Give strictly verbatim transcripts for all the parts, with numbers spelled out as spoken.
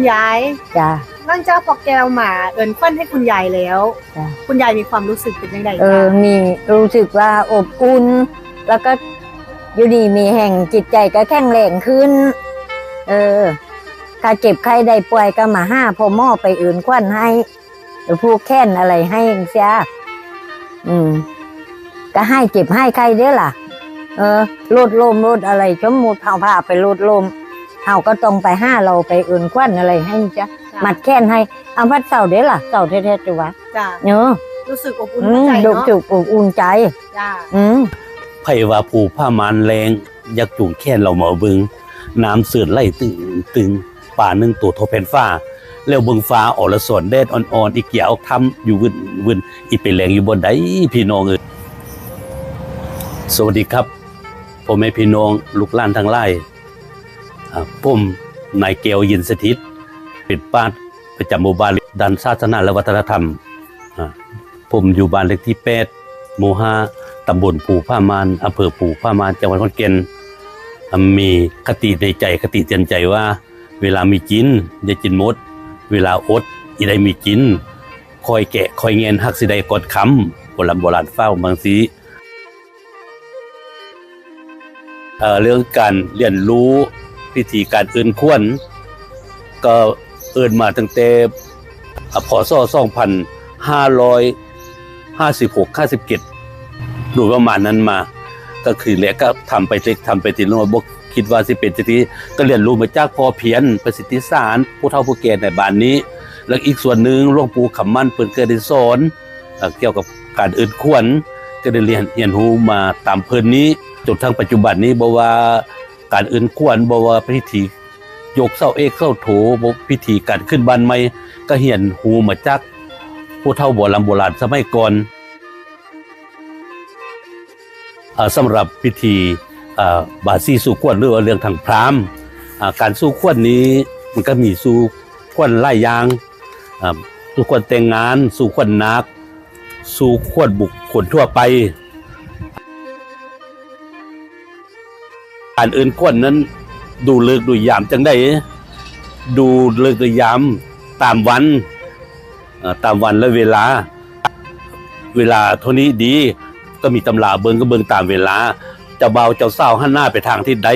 คุณยาย จ้ะ หลังจากพ่อแก้วมาเอิ้นขวัญให้คุณยายแล้ว จ้ะ คุณยายมีความรู้สึกเป็นจั่งใด เออ คะ มี รู้สึกว่าอบอุ่น แล้วก็อยู่ดีมีแฮง จิตใจก็แข็งแรงขึ้น เออ ถ้าเจ็บไข้ได้ป่วยก็มาหาพ่อหมอ ไปเอิ้นขวัญให้ ผูกแขนอะไรให้จั่งซี้ อืม ก็หายเจ็บหายไข้เด้อล่ะ เออ โลดโลมโลดอะไร สมมุติเฮาพาไปโลดโลม เฮาก็ต้องไปหาลาว ไปเอิ้นขวัญอะไรให้จ้ะ จ้ะ มัดแขนให้ เอา บัดเซาเด้อล่ะ เซาแท้ๆ ตัว จ้ะ เออ รู้สึกอบอุ่น อืม หัวใจเนาะ รู้สึกอบอุ่นใจ จ้ะ อืม ไผว่าผู้พามานแลง อยากจูงแขนลาวมาเบิ่ง น้ำเสิร์ชไหลตึงตึง ปลาหนึ่งตัวเท่าแผ่นฟ้า แล้วเบิ่งฟ้าอรสรแดดอ่อนๆ อีเกียวทำอยู่วื่นๆ อีไปแลงอยู่บ่อนใด พี่น้องเอ้ย สวัสดีครับ พ่อแม่พี่น้องลูกหลานทั้งหลาย อ่า ผมนายแก้ว เย็นสถิต เป็นปราชญ์ประจำหมู่บ้านด้านศาสนาและวัฒนธรรม อ่า ผมอยู่บ้านเลขที่แปด หมู่ห้า ตำบลภูผามาน อำเภอภูผามาน จังหวัดขอนแก่น อ่า มีคติในใจ คติเตือนใจว่า เวลามีกิน อย่ากินหมด เวลาอด อย่าได้มีกิน คอยแกะ คอยแงน หากสิได้ก่อนค่ำ โบราณ โบราณฟ้าวมาจั่งซี้ เอ่อ เรื่องการเรียนรู้พิธีการเอิ้นขวัญ ก็เอิ้นมาตั้งแต่ อ่ะ พ.ศ. สองพันห้าร้อยห้าสิบหก ห้าสิบเจ็ด โดยประมาณนั้นมา ก็คือแรกก็ทำไปเล็กทำไปทีละน้อย บ่คิดว่าสิเป็นจั่งซี้ ก็เรียนรู้มาจากพ่อเพียร ประสิทธิสาร ผู้เฒ่าผู้แก่ในบ้านนี้ แล้วอีกส่วนหนึ่งหลวงปู่คำมั่นเพิ่นก็ได้สอน เอ่อ เกี่ยวกับการเอิ้นขวัญ ก็ได้เรียน เรียนรู้มาตามเพิ่นนี้ จนถึงปัจจุบันนี้ บ่ว่าการเอิ้นขวัญ บ่ว่าพิธียกเสาเอกเสาโท บ่พิธีการขึ้นบ้านใหม่ ก็เรียนรู้มาจากผู้เฒ่าโบราณโบราณสมัยก่อน อ่า สำหรับพิธี อ่า บาสีสู่ขวัญ หรือว่าเรื่องทางพราหมณ์ อ่า การสู่ขวัญนี้มันก็มีสู่ขวัญหลายอย่าง อ่า สู่ขวัญแต่งงาน สู่ขวัญนาค สู่ขวัญบุคคลทั่วไป การเอิ้นขวัญนั้น ดูฤกษ์ดูยามจั่งใด ดูฤกษ์ดูยามตามวัน เอ่อ ตามวันและเวลา เวลาเท่านี้ดี ก็มีตำราเบิ่ง ก็เบิ่งตามเวลา เจ้าบ่าวเจ้าสาวหันหน้าไปทางทิศใด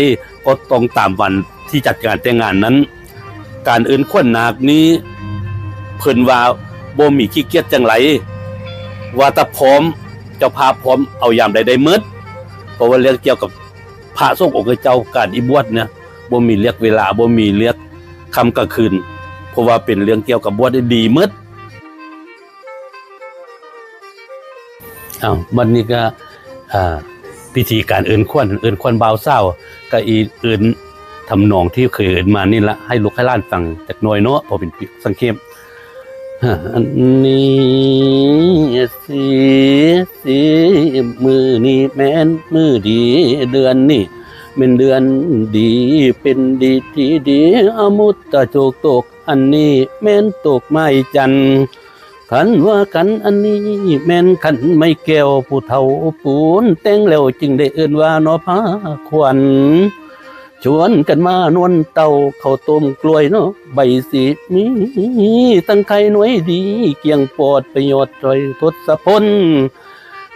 ก็ต้องตามวันที่จัดงานแต่งงานนั้น การเอิ้นขวัญนาคนี้ เพิ่นว่าบ่มีขี้เกียจจั่งใด ว่าถ้าพร้อม เจ้าภาพพร้อม เอายามใดได้หมด เพราะว่าเรื่องเกี่ยวกับพระสงฆ์องค์เจ้า การอีบวชเนี่ย บ่มีเลือกเวลา บ่มีเลือกค่ำกับคืน เพราะว่าเป็นเรื่องเกี่ยวกับบวชได้ดีหมด อ้าว บัดนี้ก็ อ่า พิธีการเอิ้นขวัญ เอิ้นขวัญบ่าวสาว ก็อีเอิ้นทำนองที่เคยเอิ้นมานี่ละ ให้ลูกให้หลานฟังจักหน่อยเนาะ พอเป็นสังเขป อันนี้สิ สิ มื้อนี้แม่นมื้อดี เดือนนี้แม่นเดือนดี เป็นดีที่ดี อมุตตะโจกตก อันนี้แม่นตกไม้จันทร์ คันว่าคันอันนี้แม่นคันไม้แก้ว ผู้เฒ่าปูนแต่งแล้วจึงได้เอิ้นว่าหน่อผ้าขวัญ ชวนกันมานวลเต้า ข้าวต้มกล้วยเนาะ ใบสีมี ตั้งไข่หน่วยดี เกลี้ยงปอดไปยอดถอยทศพล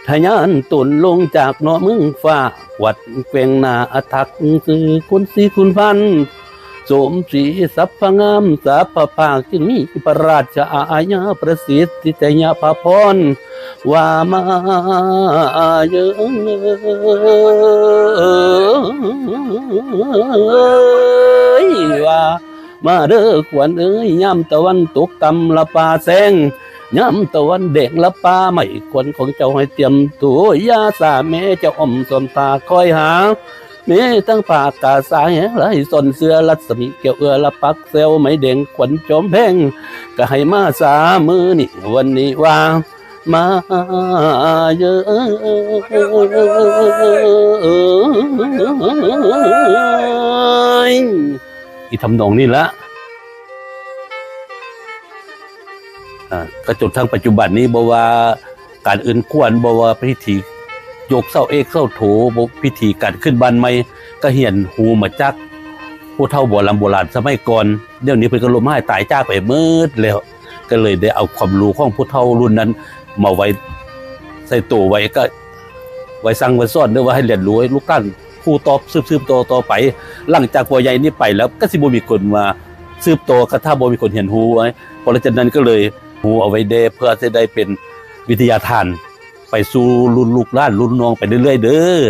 ทะยานตนลงจากเนาะเมืองฟ้า วัดแกว่งหน้าอาทัก คือคุณสีคุณพัน สมศรีสัพพงาม สัพพภาค จึงมีพระราชอาญาประสิทธิทยาภาพร ว่ามาเยอะ ว่ามาเด้อขวัญเอ้ย ยามตะวันตกต่ำละป่าแสง ยามตะวันแดงละป่าไหม้ ขวัญของเจ้าให้เตรียมตัว อย่าสาแม่เจ้าอ้อมสอมตาคอยหา แม่ทั้งปากกาสายไหลซ่อนเสื้อ รัศมีแก้วเอื้อละปักแซว ไม้แดงขวัญจอมแพง ก็ให้มาสามื้อนี้วันนี้ว่า มาเยอะ อีทำนองนี้ละ อ่า ก็จนถึงปัจจุบันนี้ บ่ว่าการเอิ้นขวัญ บ่ว่าพิธียกเสาเอกเสาโท บ่พิธีการขึ้นบ้านใหม่ ก็เรียนรู้มาจาก ผู้เฒ่าโบราณโบราณสมัยก่อน เดี๋ยวนี้เพิ่นก็ล้มหายตายจากไปหมดแล้ว ก็เลยได้เอาความรู้ของผู้เฒ่ารุ่นนั้นมาไว้ใส่ตัวไว้ ก็ไว้สั่งไว้สอน หรือว่าให้เรียนรู้ให้ลูกหลานผู้ต่อ สืบๆต่อๆไป หลังจากพ่อใหญ่นี้ไปแล้ว ก็สิบ่มีคนมาสืบต่อ ก็ถ้าบ่มีคนเรียนรู้ไว้ เพราะฉะนั้นก็เลยรู้เอาไว้แด่ เพื่อจะได้เป็นวิทยาทานไปสู่รุ่นลูกหลานรุ่นน้องไปเรื่อยๆเด้อ